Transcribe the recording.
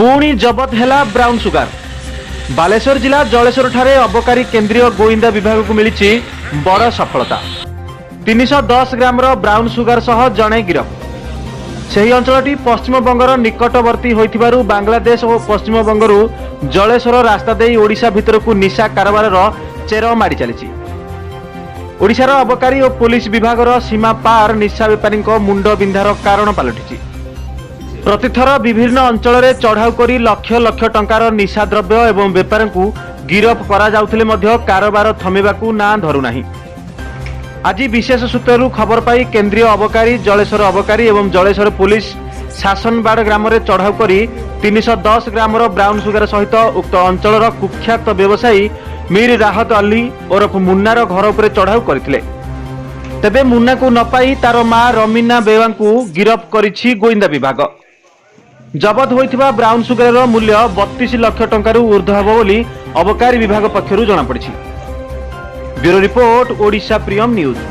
ପୁଣି ଜବତ ହେଲା ବ୍ରାଉନ୍ ସୁଗାର। ବାଲେଶ୍ୱର ଜିଲ୍ଲା ଜଳେଶ୍ୱରଠାରେ ଅବକାରୀ କେନ୍ଦ୍ରୀୟ ଗୋଇନ୍ଦା ବିଭାଗକୁ ମିଳିଛି ବଡ଼ ସଫଳତା। 310 ଗ୍ରାମର ବ୍ରାଉନ୍ ସୁଗାର ସହ ଜଣେ ଗିରଫ। ସେହି ଅଞ୍ଚଳଟି ପଶ୍ଚିମବଙ୍ଗର ନିକଟବର୍ତ୍ତୀ ହୋଇଥିବାରୁ ବାଂଲାଦେଶ ଓ ପଶ୍ଚିମବଙ୍ଗରୁ ଜଳେଶ୍ୱର ରାସ୍ତା ଦେଇ ଓଡ଼ିଶା ଭିତରକୁ ନିଶା କାରବାରର ଚେର ମାଡ଼ି ଚାଲିଛି। ଓଡ଼ିଶାର ଅବକାରୀ ଓ ପୋଲିସ ବିଭାଗର ସୀମା ପାର ନିଶା ବେପାରୀଙ୍କ ମୁଣ୍ଡ ବିନ୍ଧାର କାରଣ ପାଲଟିଛି। ପ୍ରତିଥର ବିଭିନ୍ନ ଅଞ୍ଚଳରେ ଚଢ଼ାଉ କରି ଲକ୍ଷ ଲକ୍ଷ ଟଙ୍କାର ନିଶାଦ୍ରବ୍ୟ ଏବଂ ବେପାରୀଙ୍କୁ ଗିରଫ କରାଯାଉଥିଲେ ମଧ୍ୟ କାରବାର ଥମିବାକୁ ନାଁ ଧରୁନାହିଁ। ଆଜି ବିଶେଷ ସୂତ୍ରରୁ ଖବର ପାଇ କେନ୍ଦ୍ରୀୟ ଅବକାରୀ, ଜଳେଶ୍ୱର ଅବକାରୀ ଏବଂ ଜଳେଶ୍ୱର ପୋଲିସ ଶାସନବାଡ଼ ଗ୍ରାମରେ ଚଢ଼ାଉ କରି 310 ଗ୍ରାମର ବ୍ରାଉନ୍ ସୁଗାର ସହିତ ଉକ୍ତ ଅଞ୍ଚଳର କୁଖ୍ୟାତ ବ୍ୟବସାୟୀ ମୀର ରାହତ ଅଲ୍ଲୀ ଓରଫ ମୁନ୍ନାର ଘର ଉପରେ ଚଢ଼ାଉ କରିଥିଲେ। ତେବେ ମୁନ୍ନାକୁ ନ ପାଇ ତାର ମା ରମିନା ବେୱାଙ୍କୁ ଗିରଫ କରିଛି ଗୋଇନ୍ଦା ବିଭାଗ। ଜବତ ହୋଇଥିବା ବ୍ରାଉନ୍ ସୁଗାରର ମୂଲ୍ୟ 32 ଲକ୍ଷ ଟଙ୍କାରୁ ଉର୍ଦ୍ଧ୍ୱ ହେବ ବୋଲି ଅବକାରୀ ବିଭାଗ ପକ୍ଷରୁ ଜଣାପଡ଼ିଛି। Bureau report, Odisha Priyam news.